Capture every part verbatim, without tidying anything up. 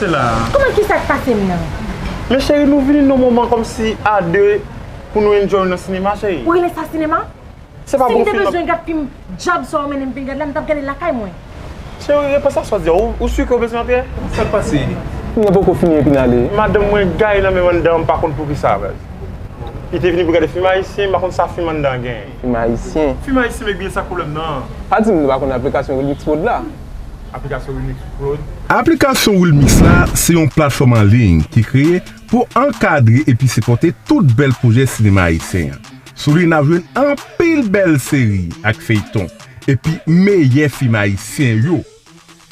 Kòman, kisa k pase m nan? Men cheri, nou vini nan moman kòmsi a de pou nou enjoy nan sinema, cheri. Ou rele sa sinema? Se pa bon fim. Si m te bezwen gad fim djab sa w mennen m vin gad la, m t ap gade l lakay mwen. Cheri, repons a sa w di a. Ou, ou si ke w bezwen antre? Sa k pase? Fim nan poko fini epi n ale. Madanm mwen gaye nan men m anndan an, m pa konn poukisa, baz. Li te vini pou gade fim ayisyen, m pa konn sa fim anndan an genyen. Fim ayisyen? Fim ayisyen, men byen sa k pwoblèm nan. Pa di m nou pa konn aplikasyon Wilmix Prod la. Aplikasyon Wilmix Prod? Aplikasyon Wilmix la, se yon platfòm an liy ki kreye pou ankadre epi sipòte tout bèl pwojè sinema ayisyen an. Sou li, n ap jwenn anpil bèl seri ak feyton, epi meyè fim ayisyen yo,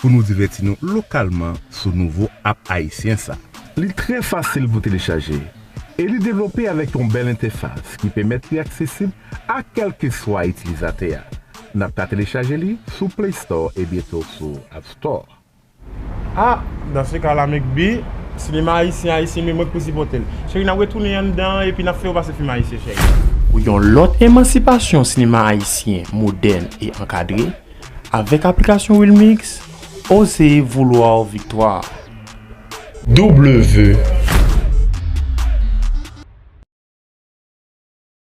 pou nou divèti nou lokalman sou nouvo app ayisyen sa. Li trè fasil pou telechaje, e li devlope avèk yon bèl entèfas ki pèmèt li aksesib a kèlkeswa itilizatè a. N ap ka telechaje li sou Play Store e byento sou App Store. Ah, dans ce cas-là, Mekbi, sinema ayisyen, ayisyen, men mwen k pou sipòte l. Cheri, n ap retounen anndan an epi n ap fè yo pase fim ayisyen, cheri. Pou yon lòt emansipasyon sinema ayisyen modèn e ankadre, avèk aplikasyon Wilmix, oser vouloir victoire. W